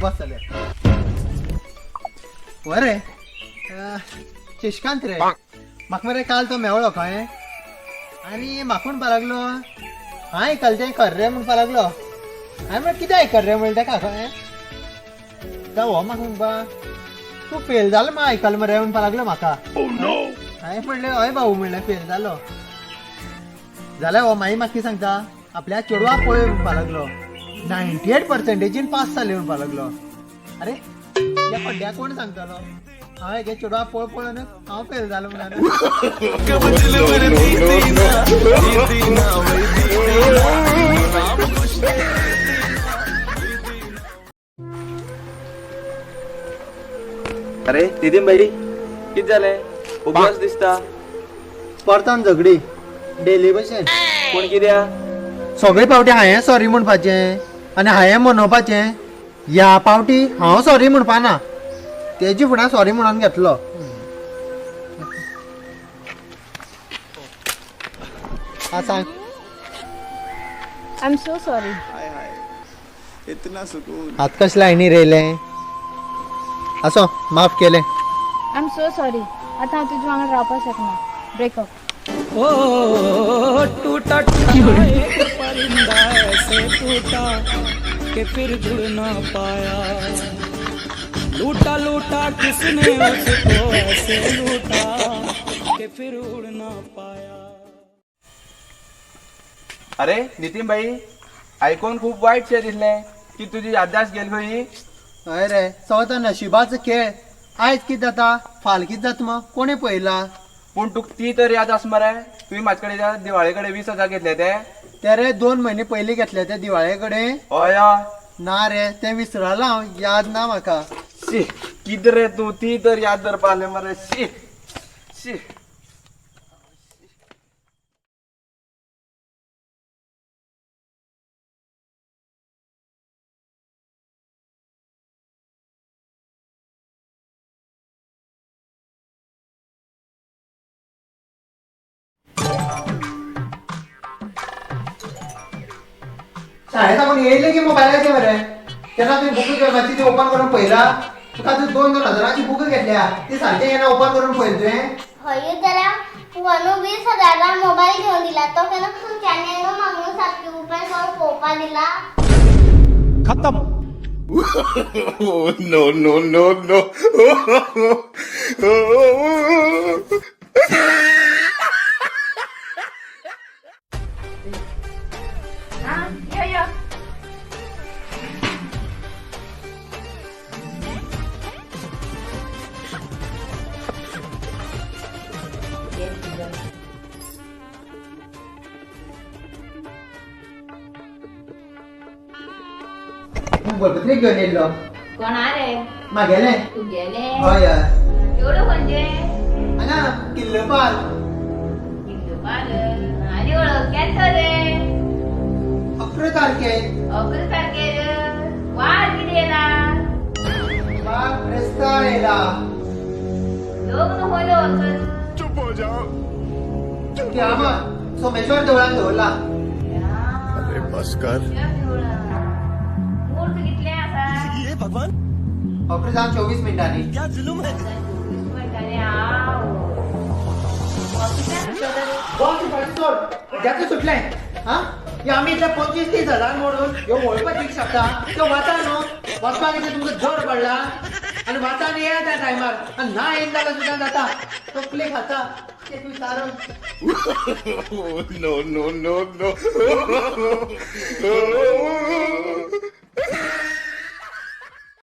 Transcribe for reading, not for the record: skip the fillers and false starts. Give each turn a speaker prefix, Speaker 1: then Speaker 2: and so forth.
Speaker 1: बस जालें. बरें शशिकांत रे, म्हाका मरे काल तो मेवळो कळ्ळें, आनी म्हाका म्हणपा लागलो हांवें आयकलें तें खरें रे म्हणपा लागलो. हांवें म्हणलें कितें आयकलें रे म्हणलें तेका, कळ्ळें? जावं हो म्हाका म्हणपा तूं फेल जालो म्हाका आयकलें मरे म्हणपा लागलो म्हाका. हांवें म्हणलें हय भाऊ म्हणलें फेल जालो. जाल्यार हो मागीर म्हाका कितें सांगता, आपल्या चेडवाक पळय म्हणपा लागलो, 98 पर्संटेजीन पास जाले म्हणपा लागलो. अरे ह्या खड्ड्याक कोण सांगतलो, हांव हेगे चेडवाक पळोवन पळोवन हांव फेल जालो म्हणून.
Speaker 2: अरे नितीन भाई कितें जालें, उगोच दिसता.
Speaker 1: परतान झगडी डेली भशेन.
Speaker 2: पूण कित्याक
Speaker 1: सगळे पावटी हांवें सॉरी म्हणपाचें आनी हांवें मनोवपाचें, ह्या पावटी हांव सॉरी म्हणपाना, तेजी फुडें सॉरी म्हणून घेतलो. आं सांग.
Speaker 3: I am so sorry.
Speaker 4: इतना सुकून.
Speaker 1: हात कशें लायनीर येयलें, आसो माफ केलें.
Speaker 3: I am so sorry, आतां हांव तुजे वांगडा रावपाक शकना, ब्रेकअप.
Speaker 5: ओ टूटा टूटा एक परिंदा ऐसे टूटा कि फिर जुड़ ना पाया, लूटा लूटा किसने उसको ऐसे लूटा कि फिर उड़ ना पाया.
Speaker 2: अरे नितीन भाई आयकून खूप वायट शें दिसलें की तुजी याददाश्त गेली खंय.
Speaker 1: हय रे, सगळो नशिबाचो खेळ, आयज कितें जाता फाल कितें जाता मग कोणें पळयला.
Speaker 2: पूण तुका ती तर याद आसा मरे, तुवें म्हाजे कडेन दिवाळे कडेन 20,000 घेतले ते.
Speaker 1: ते रे 2 म्हयने पयलीं घेतले ते दिवाळे कडेन.
Speaker 2: हय हय.
Speaker 1: ना रे ते विसरला हांव, याद ना म्हाका.
Speaker 2: शी कितें रे तूं, ती तर याद धरपा आसलें मरे. शी शी.
Speaker 1: शाळेत साकून येयले की मोबायलाचे मरे, तेन्ना तुवें बुकां घेवपाची ती ओपन करून पळयला? तुका तूं 2-2 हजाराची बुकां घेतल्या, ती सारकें केन्ना ओपन करून पळयलें तुवें?
Speaker 6: हय जाल्यार फुवानू 20,000 मोबायल घेवन दिला, तो केन्ना तुमच्यांनी न्हू म्हाका न्हू सारकें ओपन करून पळोवपा दिला.
Speaker 5: खत्म.
Speaker 4: No no no no.
Speaker 3: आं यो यो.
Speaker 1: वळपत्री घेवन येयल्लो.
Speaker 7: कोणा रे?
Speaker 1: म्हागेलें.
Speaker 7: तुगेलें?
Speaker 1: हय हय.
Speaker 7: एवढो खंयचें?
Speaker 1: हांगा किल्लपाल.
Speaker 7: किल्लपाल आनी वळख केन्ना रे?
Speaker 1: 11 तारखेर.
Speaker 7: 11 तारखेर वार कितें येला?
Speaker 1: वार क्रिस्तांव येला.
Speaker 7: लग्न खंय दवरतलो?
Speaker 4: चुप हो जाओ.
Speaker 1: आमा सोमेश्वर देवळान दवरला.
Speaker 4: अरे बस कर.
Speaker 7: मूर्त कितले आसा?
Speaker 5: ये भगवान
Speaker 1: 11 जावन 24 मिनटांनी.
Speaker 5: क्या जुलुम है.
Speaker 1: जातूं सुटलें. हा आमी इतले 25-30 हजार मोडून ह्यो वळपाक शकता त्यो वता न्हू, वचपाक इतलें तुमकां जड पडला आनी वता न्ही येता त्या टायमार, आनी ना येयन जाल्यार सुद्दां जाता तकली खाता ते विचारून.
Speaker 4: No no no no.